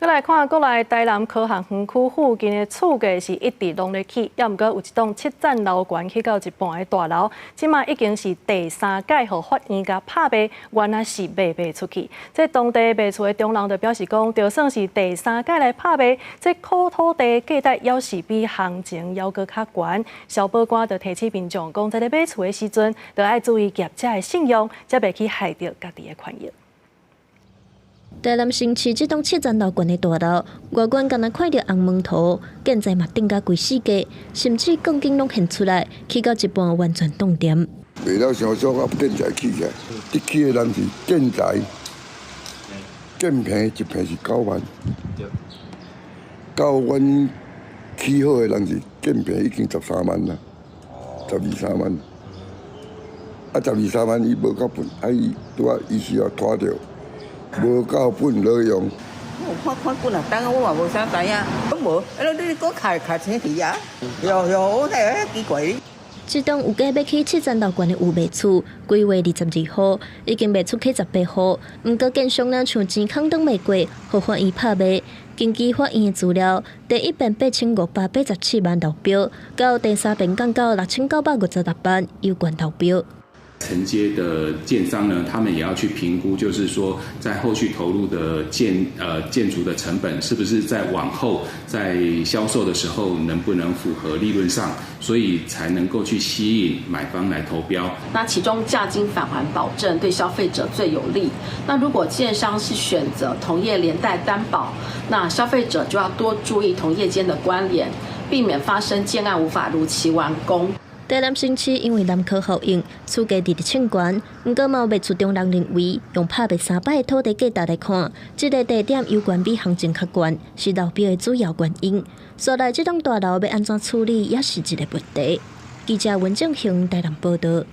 閣來看國內台南科學園區附近的厝價是一直攏咧起，猶毋過有一棟七層樓懸起到一半的大樓，這馬已經是第三擺予法院共拍賣，原來是賣袂出去。這當地賣厝的中人就表示講，就算是第三擺來拍賣，這箍土地價值猶是比行情猶閣較懸。消保官就提醒民眾講，在咧買厝的時陣，著愛注意業者的信用，才袂去害著家己的權益。台南城市這棟七層樓懸的大樓，外觀敢若看著紅毛塗，建材嘛頂甲規四界，甚至鋼筋攏現出來，起到一半完全凍點。賣了傷俗啊，建材起起來，佇起的人是建材，建坪一坪是9萬，到阮起好的人是建坪已經十三萬啦，十二三萬。啊，十二三萬伊無夠本，啊伊拄仔伊是要拖著。無夠本來用。我看看幾若單，我嘛無啥知影，攏無。啊，你閣開開錢去啊？喲喲，我睇奇怪。這棟有計欲起七層樓懸的預賣厝，規劃22號，已經賣出去18戶。毋過建商若像錢空擋袂過，予法院拍賣。根據法院的資料，第一遍8587萬投標，到第三遍降到6956萬，猶懸投標。承接的建商呢，他們也要去評估，就是說在後續投入的建築的成本，是不是在往後在銷售的時候能不能符合利潤上，所以才能夠去吸引買方來投標。那其中價金返還保證對消費者最有利。那如果建商是選擇同業連帶擔保，那消費者就要多注意同業間的關聯，避免發生建案無法如期完工。台南新市因為南科效應，厝價直直衝懸。毋過嘛有賣厝中人認為，用拍賣三擺的土地價值來看，這个地點猶懸比行情較懸，是流標的主要原因。所來這棟大樓欲按怎處理，也是一个問題。記者文正興台南報導。